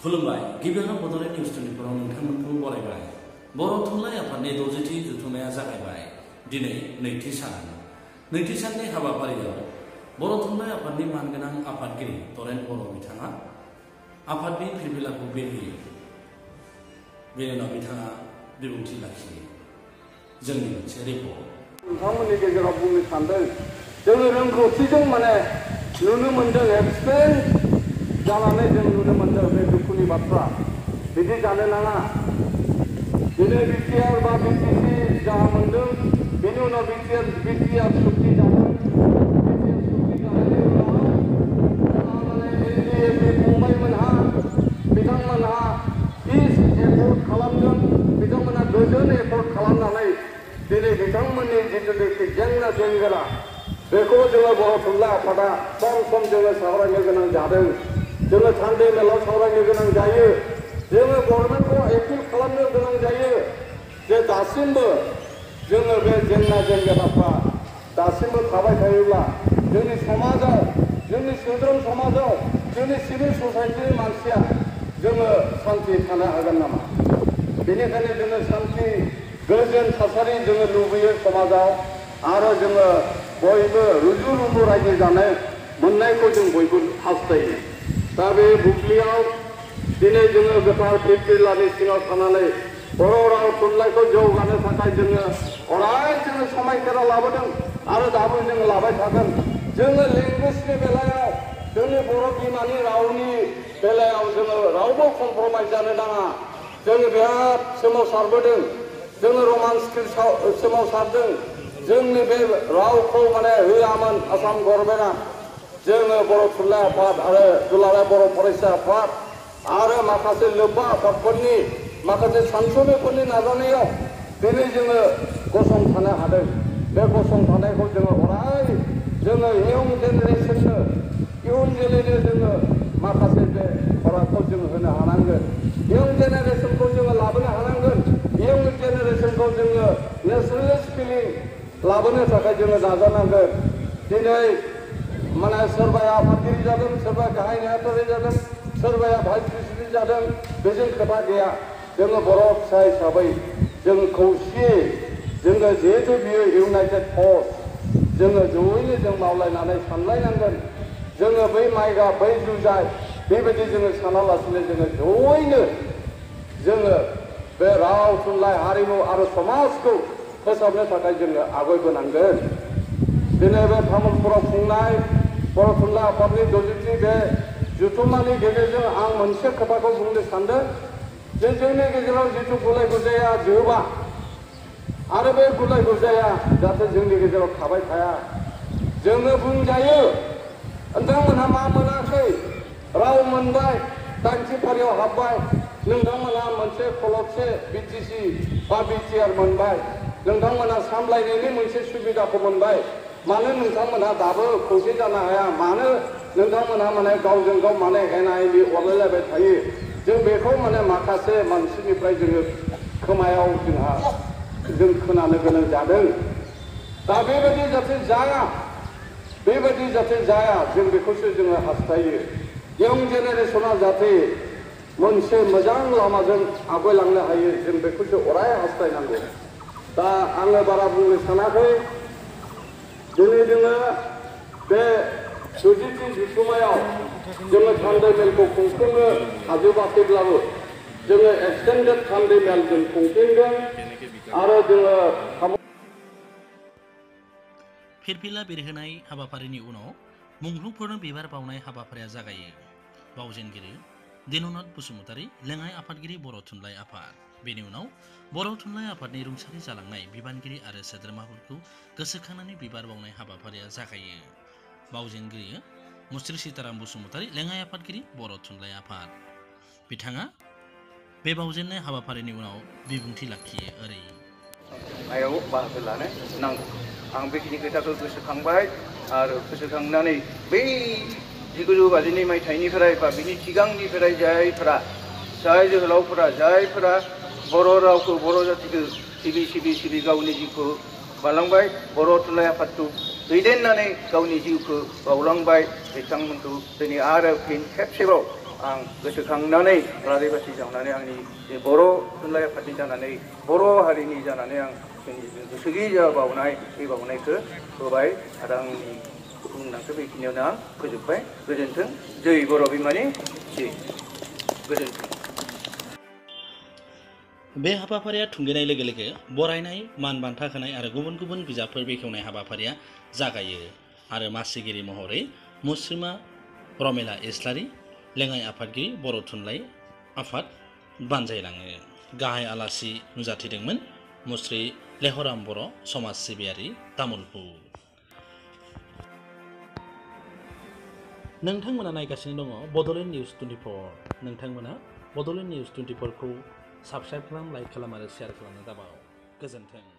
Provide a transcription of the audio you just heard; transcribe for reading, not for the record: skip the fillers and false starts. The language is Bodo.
खुलुमबाय गिबियावनो बड'लेण्ड निउस 24 नोंथांमोनखौ बरायबाय। बर' थुनलाइ आफादनि 60थि जथुम्माया जागायबाय। दिनै नैथि साननि हाबाफारियाव बर' थुनलाइ आफादनि मानगोनां आफादगिरि तरेन बर' बिथाङा आफादनि फिरफिलाखौ बेरहोयो। बेनि उनाव बिथाङा बिबुंथि लाखियो। जोंनि मोनसे रिपर्ट नोंथांमोननि गेजेराव बुंनो सानदों, जोङो रोंगौथिजों नुनो मोनदों, एक्सपिरियेन्स जानानै जों नुनो मोनदों बे दुखुनि बाथ्रा। बिदि जानो नाङा। दिनै बिटिआर बा बिटिसि जा मोनदों, बेनि उनाव बिटिआर सुक्ति जादों। बिटिआर सुक्ति जानायनि उनाव एनडिएफबि फंबायमोनहा बिथांमोनहा पिस एफर्ट खालामदों। बिथांमोनहा गोजोन एफर्ट खालामनानै दिनै बिथांमोननि जिथुनिखि जेंना जेंगोना बेखौ जोङो बर' थुनलाइ आफादा सम जोङो सावरायनो गोनां जादों। जोङो सानडे मेलाव सावरायनो गोनां जायो। जोङो गभर्नमेन्टखौ एपिल खालामनो गोनां जायो जे दासिमबो जोङो बे जेंना जेंगोनाफ्रा दासिमबो थाबाय थायोब्ला जोंनि समाजाव, जोंनि सोद्रोम समाजाव, जोंनि सिभिल ससाइटिनि मानसिया जोङो सान्थि थानो हागोन नामा? बेनिखायनो जोङो सान्थि गोजोन थासारि जोङो लुबैयो समाजाव, आरो जोङो बयबो रुजु रुमु रायजो जानाय मोननायखौ जों बयबो हास्थायो। दा बे बुब्लियाव दिनै जोङो गोथार फिरफिलानि सिङाव थानानै बर' राव थुनलाइखौ जौगानो थाखाय जोङो अराय जोङो समायखेरा लाबोदों आरो दाबो जोङो लाबाय थागोन। जोङो लेंगुवेजनि बेलायाव, जोंनि बर' बिमानि रावनि बेलायाव जोङो रावबो कमप्रमाइज जानो नाङा। जोङो बिराद सोमावसारबोदों। जोङो रमान स्क्रिप्ट सोमावसारदों। जोंनि बे रावखौ होआमोन आसाम गभर्नमेन्टआ। जोङो बर' थुनलाइ आफाद आरो दुलाराय बर' फरायसा आफाद आरो माखासे लोब्बा आफादफोरनि माखासे सानसुमैफोरनि नाजानायाव दिनै जोङो गसंथानो हादों। बे गसंथानायखौ जोङो अराय जोङो इयुन जेनेरेसननो, इयुन जोलैनो जोङो माखासे बे खरागखौ जोङो होनो हानांगोन। इयुन जेनेरेसनखौ जोङो लाबोनो हानांगोन। इयुन जेनेरेसनखौ जोङो नेसनेलिस्ट फिलिं लाबोनो थाखाय जोङो नाजानांगोन। दिनै सोरबाया आफादगिरि जादों, सोरबाया गाहाय नेहाथारि जादों, सोरबाया भाइस प्रेसिडेन्ट जादों, बेजों खोथा गैया। जोङो बर' फिसा हिसाबै जों खौसेयै, जोङो जिहेतु बियो इउनाइटेड फर्स, जोङो जयैनो जों मावलायनानै सानलायनांगोन। जोङो बै माइगाब, बै जुजाइ बेबायदि जोङो सानालासिनो जोङो जयैनो जोङो बे राव थुनलाइ हारिमु आरो समाजखौ फोसाबनो थाखाय जोङो आवगायबोनांगोन। दिनै बे तामुलपुराव खुंनाय बर' थुनलाइ आफादनि 60थि बे जथुम्मानि गेजेरजों आं मोनसे खोथाखौ बुंनो सानदों जे जोंनि गेजेराव जिथु गुलाय गुजाया जोबा, आरो बे गुलाय गुजाया जाहाथे जोंनि गेजेराव थाबाय थाया। जोङो बुंजायो नोंथांमोनहा मा मोनाखै, राव मोनबाय, 8थि फारियाव हाबबाय, नोंथांमोनहा मोनसे खलबसे बिटिसि बा बिटिआर मोनबाय, नोंथांमोनहा सामलायनायनि मोनसे सुबिदाखौ मोनबाय। मानो नोंथांमोनहा दाबो खौसे जानो हाया? मानो नोंथांमोनहा गावजों गाव एना एनि अरलायलायबाय थायो? जों बेखौ माखासे मानसिनिफ्राय जोङो खोमायाव जों खोनानो गोनां जादों। दा बेबायदि जाहाथे जाया, जों बेखौसो जोङो हास्थायो। इयुन जेनेरेसना जाहाथे मोनसे मोजां लामाजों आवगायलांनो हायो, जों बेखौसो अराय हास्थायनांगौ। दा आङो बारा बुंनो सानाखै। दिनै जोङो बे 60थि जथुम्मायाव जोङो सानडे मेलखौ खुंफुंनो हाजोबाखैब्लाबो जोङो एक्सटेन्डेड सानडे मेल जों खुंफिनगोन आरो जोङो फिरफिला बेरहोनाय हाबाफारिनि उनाव मुंख्लंफोरनो बिबार बावनाय हाबाफारिया जागायो। बावजेनगिरि दिन'नाथ बसुमतारी, लेङाइ आफादगिरि बर' थुनलाइ आफाद। बेनि उनाव बर' थुनलाइ आफादनि रुंसारि जालांनाय बिबानगिरि आरो सोद्रोमाफोरखौ गोसोखांनानै बिबार बावनाय हाबाफारिया जागायो। बावजेनगिरि मुस्रि सीताराम बसुमतारी, लेङाइ आफादगिरि बर' थुनलाइ आफाद। बिथाङा बे बावजेननाय हाबाफारिनि उनाव बिबुंथि लाखियो। ओरै आयाव बाहागो लानो नांगौ। आं बेखिनि खोथाखौ गोसोखांबाय आरो गोसोखांनानै बै 1952 मायथाइनिफ्राय बा बिनि सिगांनिफ्राय जाय जोहोलावफोरा, जायफोरा बर' रावखौ, बर' जातिखौ सिबि गावनि जिउखौ बावलांबाय, बर' थुनलाइ आफादखौ दैदेननानै गावनि जिउखौ बावलांबाय, बिथांमोनखौ दिनै आरो फिन खेबसेबाव आं गोसोखांनानै आलारि बाथि सावनानै आंनि जे बर' थुनलाइ आफादनि जानानै बर' हारिनि जानानै आं जोंनि गोसोगि जा बावनाय बे बावनायखौ होबाय आरो आंनि बुंनांगौ बेखिनियावनो आं फोजोबबाय। गोजोन्थों। जै बर' बिमानि जै। गोजोन्थों। बे हाबाफारिया थुंगेनाय लोगो लोगो बरायनाय मान बान्था होनाय आरो गुबुन गुबुन बिजाबफोर बेखेवनाय हाबाफारिया जागायो आरो मासिगिरि महरै मुस्रिमा रमेला इस्लारि लेङाइ आफादगिरि बर' थुनलाइ आफाद बानजायलाङो। गाहाय आलासि नुजाथिदोंमोन मुस्रि लेहराम बर' समाज सिबियारि तामुलपुर। नोंथांमोना नायगासिनो दङ बड'लेण्ड निउस 24। नोंथांमोना बड'लेण्ड निउस 24 खौ साबस्क्राइब खालाम, लाइक खालाम आरो शेयार खालामनो दाबाव। गोजोन्थों।